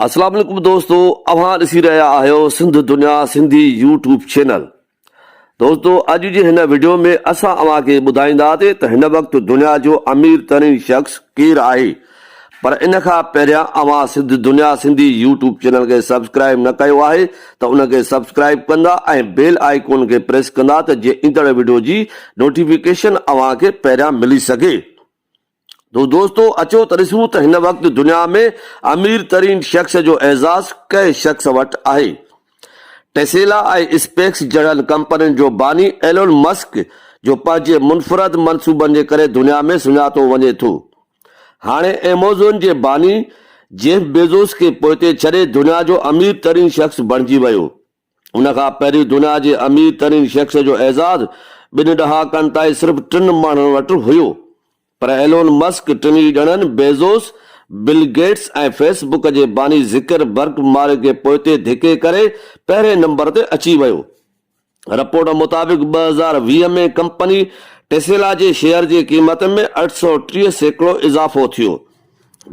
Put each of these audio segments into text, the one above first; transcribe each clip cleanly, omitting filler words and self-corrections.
اسلام عليڪم دوستو اوهان ڏسي رهيا آهيو سنڌ دنيا سنڌي يوٽيوب چينل دوستو اڄ جي هن وڊيو ۾ اسان اوهان کي ٻڌائينداسين ته هن وقت دنيا جو امير ترين شخص ڪير آهي پر ان کان پهريان اوهان سنڌ دنيا سنڌي يوٽيوب چينل کي سبسڪرائب نه ڪيو آهي ته ان کي سبسڪرائب ڪندا ۽ بيل آئيڪون کي پريس ڪندا ته جيئن ايندڙ وڊيو جي نوٽيفڪيشن اوهان کي پهريان ملي سگهي. تو دوستو اچو ته ڏسون ته هن وقت دنيا ۾ امير ترين شخص جو اعزاز ڪنهن شخص وٽ آهي. ٽيسيلا ۽ اسپيڪس جهڙن ڪمپنين جو باني ايلون مسڪ جو پنهنجي منفرد منصوبن جي ڪري دنيا ۾ سڃاتو وڃي ٿو. هاڻي ايموزون جي باني جيف بيزوس کي پوئتي ڇڏي دنيا جو امير ترين شخص بڻجي ويو. ان کان پهرين دنيا جي امير ترين شخص جو اعزاز ٻن ڏهاڪن تائين صرف ٽن ماڻهن وٽ هيو. پر ايلون مسڪ ٽنهي ڄڻن Bezos, Bill Gates ۽ Facebook جي باني زڪر برگ مارڪ کي پوئتي ڌڪي ڪري پهرين نمبر تي اچي ويو. رپورٽ مطابق 2020 ۾ ڪمپني ٽيسلا جي شيئر جي قيمت ۾ 830% اضافو ٿيو.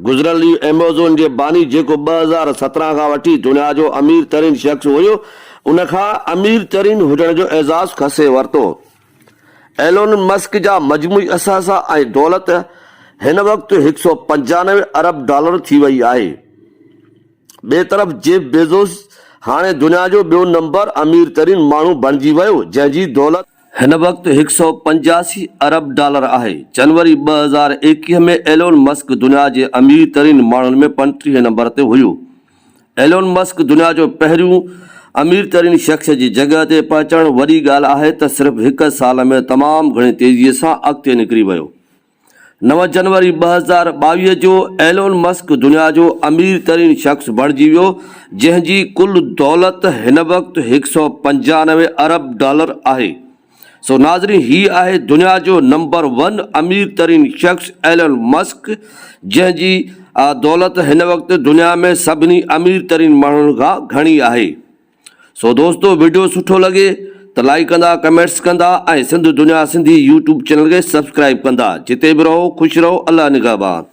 گذريل ڏينهن ايمازون جي باني جيڪو 2017 کان وٺي دنيا جو امير ترين شخص هيو ان کان امير ترين هجڻ جو اعزاز کسي ورتو. ايلون مسڪ جا مجموعي اثاثا ۽ دولت هن وقت 195 ارب ڊالر ٿي وئي آهي. ٻئي طرف جيف بيزوس هاڻي دنيا جو ٻيو نمبر امير ترين ماڻهو بڻجي ويو جنهن جي دولت هن وقت 185 ارب ڊالر آهي. جنوري 2021 ۾ ايلون مسڪ دنيا جي امير ترين ماڻهن ۾ 35 نمبر تي هيو. ايلون مسڪ دنيا جو پهريون امير ترين شخص جي جڳهه تي پهچڻ وڏي ڳالهه آهي ته صرف هڪ سال ۾ تمام گهڻي تيزي سان اڳتي نڪري ويو. نو جنوري 2022 جو ايلون مسڪ دنيا جو امير ترين شخص بڻجي ويو جنهن جي ڪل دولت هن وقت 195 ارب ڊالر آهي. سو ناظرين هي آهي دنيا جو نمبر ون امير ترين شخص ايلون مسڪ جنهن جي دولت هن وقت دنيا ۾ سڀني امير ترين ماڻهن کان گهڻي آهي. سو دوستو وڊيو سٺو لڳي ته لائيڪ ڪندا ڪمينٽس ڪندا ۽ سنڌ دنيا سنڌي يوٽيوب چينل کي سبسڪرائيب ڪندا جتي به رهو خوش رهو الله نگهبان.